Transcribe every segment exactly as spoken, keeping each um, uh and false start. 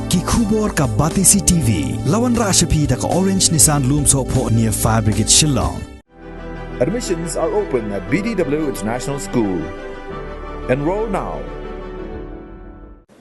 Ki khubor ka Batesi T V. La wanrah sha phi da ka Orange Nissan Lumsohphoh near Fire Brigade Shillong. Admissions are open at B D W International School. Enroll now.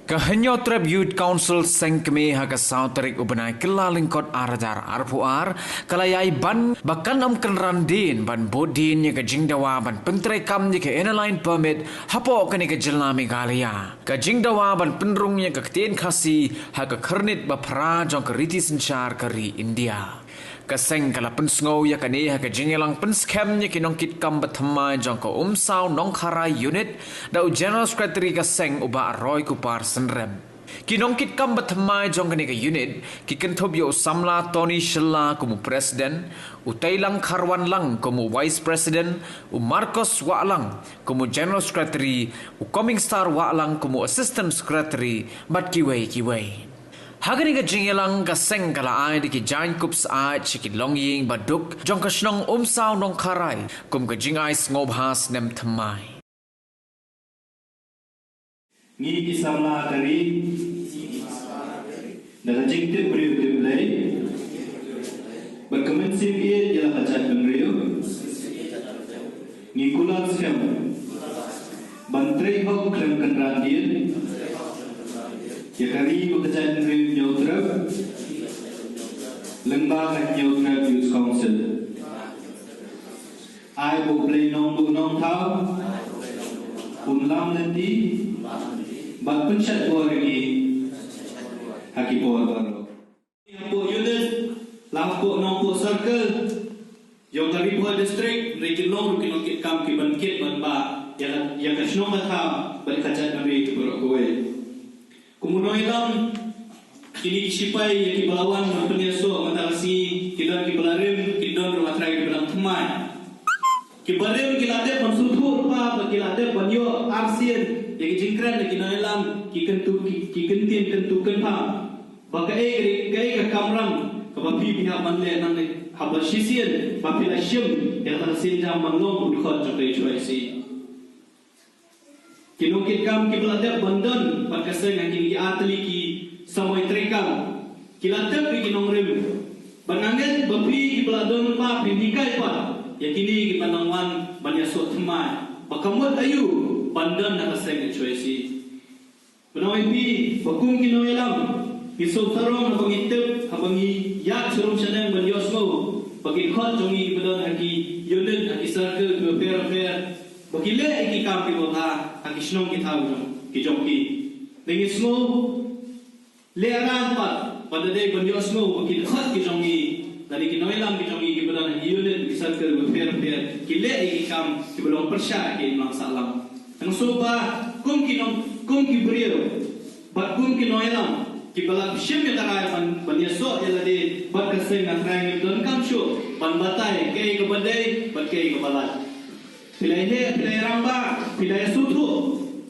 Ka Hynñiewtrep Youth Council Seng Kmie ha ka saw tarik u bnai Kyllalyngkot ar hajar arphew ar ka la ïai ban ba kan ym kynran dien ban bud dien ïa ka jingdawa ban pyntreikam ïa ka Inner Line Permit hapoh kane ka jylla Meghalaya. Ka jingdawa ban pynrung ïa ka ktien Khasi ha ka khyrnit ba phra jong ka riti synshar ka ri India. Ka seng ka la pynsngew ïa kane ha ka jingïalang pynskhem ïa ki nongkitkam ba thymmai jong ka Umsaw Nongkharai Unit da u General Secretary ka seng u Bah Roy Kupar Synrem. Ki nongkitkam ba thymmai jong kane ka unit ki kynthup ïa u samla Tony Shylla kum u President, u Teilang Kharwanlang kum u Vice President, u Marcos Wahlang kum u General Secretary, u Coming Star Wahlang kum u Assistant Secretary bad kiwei kiwei. Ha kane ka jingïalang ka seng ka la ai da ki jaiñkup syaid sha ki longïing ba duk jong ka shnong Umsaw Nongkharai kum ka jingai sngewbha snem thymmai. Ngi ki samla ka ri da ka jingtip briew tip Blei bad ka mynsiem ïeit ïa la ka jaitbynriew ngi kular skhem ban trei hok khlem kynran dien ïa ka ri bad ka jaitbynriew Hynñiewtrep lyngba ka Hynñiewtrep Youth Council. Ai ba U Blei Nongbuh Nongthaw un lam lynti bad pynshait bor ïa ngi ha ki por baroh. Hapoh unit la hapoh Nongpoh Circle jong ka Ri Bhoi District, hynrei ki long ruh ki nongkitkam ki ban kit ban bah ïa ka, ïa ka shnong ka thaw bad ka jaitbynriew baroh kawei. Kum u nongïalam kine ki sipai ïa kiba la wan ban pynïasoh mynta ka sngi ki don kiba la rim, ki don ruh ha trai kiba dang thymmai. Kiba rim ki la dep ban sngewthuh lypa bad ki la dep ban ïoh arsien ïa ki jingkren na ki nongïalam, ki kyntu, ki, ki kyntien kyntu kynpham ba kaei, kaei ka kamram kaba phi phi hap ban leh nangne, haba shisien ba phi la shim ïa kata ka sienjam ban long u dkhot jong ka H Y C. Ki nongkitkam kiba la dep ban don bad ka seng ha kine ki ar tylli ki samoi treikam ki la tip ïa ki nongrim. Bad nga ngeit ba phi kiba la don lypa phin hikai pat ïa kine kiba nang wan ban ïasoh thymmai ba ka mut aïu ban don ha ka seng H Y C. Ba nang ïa phi ba kum ki nongïalam ngi sngewsarong haba ngi tip, haba ngi ïaid sharum shaneng ban ïohsngew ba ki dkhot jong ngi kiba don ha ki unit, ha ki circle kiba pher pher ba ki leh ïa ki kam kiba bha ha ki shnong ki thaw jong ki jong ki. Te ngi sngew lehrain pat ba da dei ban ïohsngew ba ki dkhot ki jong ngi lane ki nongïalam ki jong ngi kiba don ha ki unit, ki circle kiba pher pher ki leh ïa ki kam kiba long pyrshah ïa ka imlang sahlang. Te nga sngew ba kum ki nong, kum ki briew bad kum ki nongïalam kiba la shim ïa ka rai ban, ban ïasoh ïa lade bad ka seng, nga trai ngim donkam shuh ban batai kaei kaba dei bad kaei kaba lait. Phi la ïeheh, phi la ïarangbah, phi la ïasngewthuh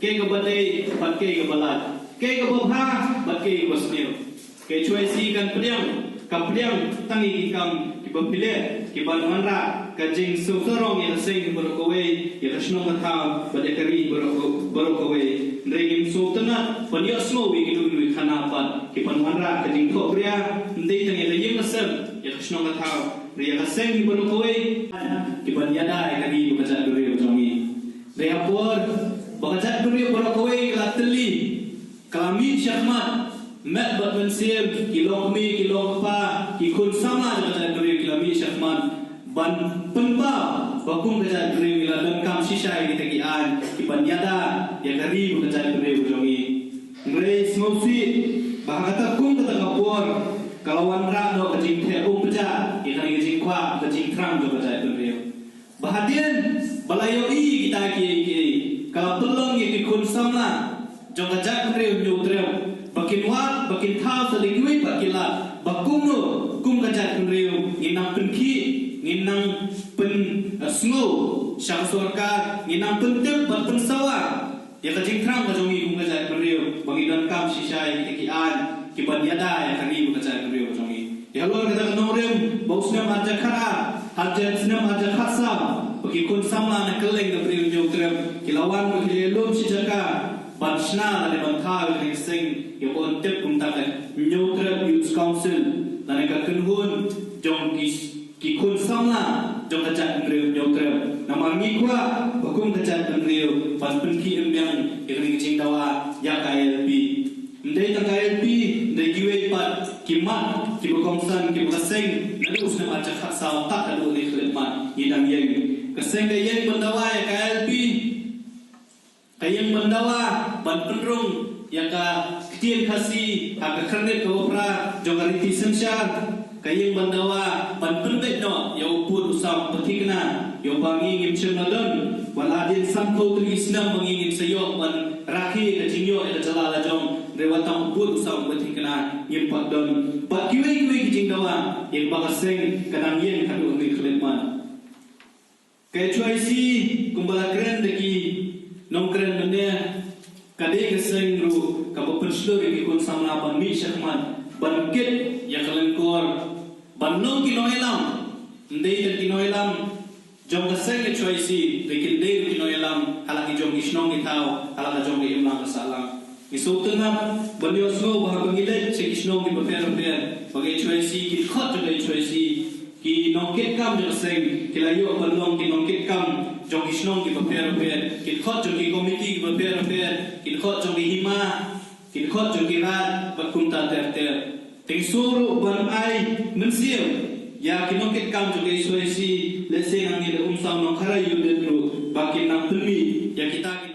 kaei kaba dei bad kaei kaba lait, kaei kaba bha bad kaei kaba sniew. Ka H Y C kan pdiang, ka pdiang tang ïa ki kam kiba phi leh kiban wanrah ka jingsngewsarong ïa ka seng baroh kawei, ïa ka shnong ka thaw bad ïa ka ri baroh, baroh kawei. Hynrei ngim sngewtynnat ban ïohsngew ïa ki duk ki khana pat kiban wanrah ka jingthohbria, ym dei tang ïa ka ïing ka sem, ïa ka shnong ka thaw, hynrei ïa ka seng baroh kawei kiban ïada ïa ka ri bad ka jaitbynriew jong ngi. Hynrei ha por ba ka jaitbynriew baroh kawei ka la tylli, ka la mih shakhmat, met bad mynsiem, ki longkmie, ki longkpa, ki khun samla jong ka jaitbynriew ki la mih shakhmat ban pynpaw ba kum ka jaitbynriew ngi la donkam shisha ïa kita ki aiñ kiban ïada ïa ka ri bad ka jaitbynriew jong ngi. Hynrei sngewsih ba ha kata kum kata ka por ka la wanrah noh ka jingtheh um pjah ïa kane ka jingkwah, ka jingthrang jong ka jaitbynriew. Ba hadien ba la ïohi kita kiei kiei, ka la pynlong ïa ki khun samla jong ka jaitbynriew Hynñiewtrep ba kin wad, ba kin thaw sa da kiwei pat ki lad, ba kumno kum ka jaitbynriew ngin nang pynkhih, ngin nang pyn, eh, sngew sha ka sorkar, ngin nang pyntip bad pynsawa ïa ka jingthrang ka jong ngi kum ka jaitbynriew ba ngi donkam shisha ïa kita ki aiñ kiban ïada ïa ka ri bad ka jaitbynriew ka jong ngi. Ïa halor kata ka nongrim ba u snem arhajar khatar, arhajar, snem arhajar khatsaw, ba ki khun samla na kylleng ka briew Hynñiewtrep ki la wan ba ki la lum shi jaka ban shna lane ban thaw ïa kane ka seng, ïa ba un tip kumta ka Hynñiewtrep Youth Council lane ka kynhun jong ki, ki khun samla jong ka jaitbynriew Hynñiewtrep. Namar ngi kwah ba kum ka jaitbynriew ban pynkhih biang ïa kane ka jingdawa ïa ka I L P. Ym dei tang ka I L P, ym dei kiwei pat ki mat kiba kongsan kiba ka seng naduh u snem ar hajar khatsaw tad haduh kane ka khyllipmat ngi dang ïeng. Ka seng ka ïeng ban dawa ïa ka I L P. Ka ïeng ban dawa ban pynrung ïa ka ktien Khasi ha ka khyrnit kaba phra jong ka riti synshar. Ka ïeng ban dawa ban pynbeit noh ïa u pud u sam pathikna, ïa uba ngi ngim shym la don. Wat la dien sanphew tylli ki snem ba ngi ngin sa ïoh ban rakhe ka jingïoh ïa ka jylla la jong, hynrei wat tang u pud u sam pathikna ngim pat don. Bad kiwei kiwei ki jingdawa ïa kaba ka seng ka dang ïeng haduh kane ka khyllipmat. Ka H Y C kumba la kren da ki nongkren mynne, ka dei ka seng ruh kaba pynshlur ïa ki khun samla ban mih shakhmat ban kit ïa ka lyngkor, ban long ki nongïalam. Ym dei tang ki nongïalam jong ka seng H Y C, hynrei kin dei ruh ki nongïalam ha la ki jong ki shnong ki thaw, ha la ka jong ka imlang ka sahlang. Ngi sngewtynnat ban ïohsngew ba haba ngi leit sha ki shnong kiba pher bapher, ba ka H Y C, ki dkhot jong ka H Y C, ki nongkitkam jong ka seng ki la ïoh ban long ki nongkitkam jong ki shnong kiba pher bapher, ki dkhot jong ki komiti kiba pher bapher, ki dkhot jong ki hima, ki dkhot jong ki raid bad kumta ter ter. Te ngi sngewthuh ban ai mynsiem ïa ki nongkitkam jong ka H Y C, lehse nangne da Umsaw Nongkharai Youth League ruh, ba kin nang pynmih ïa kita ki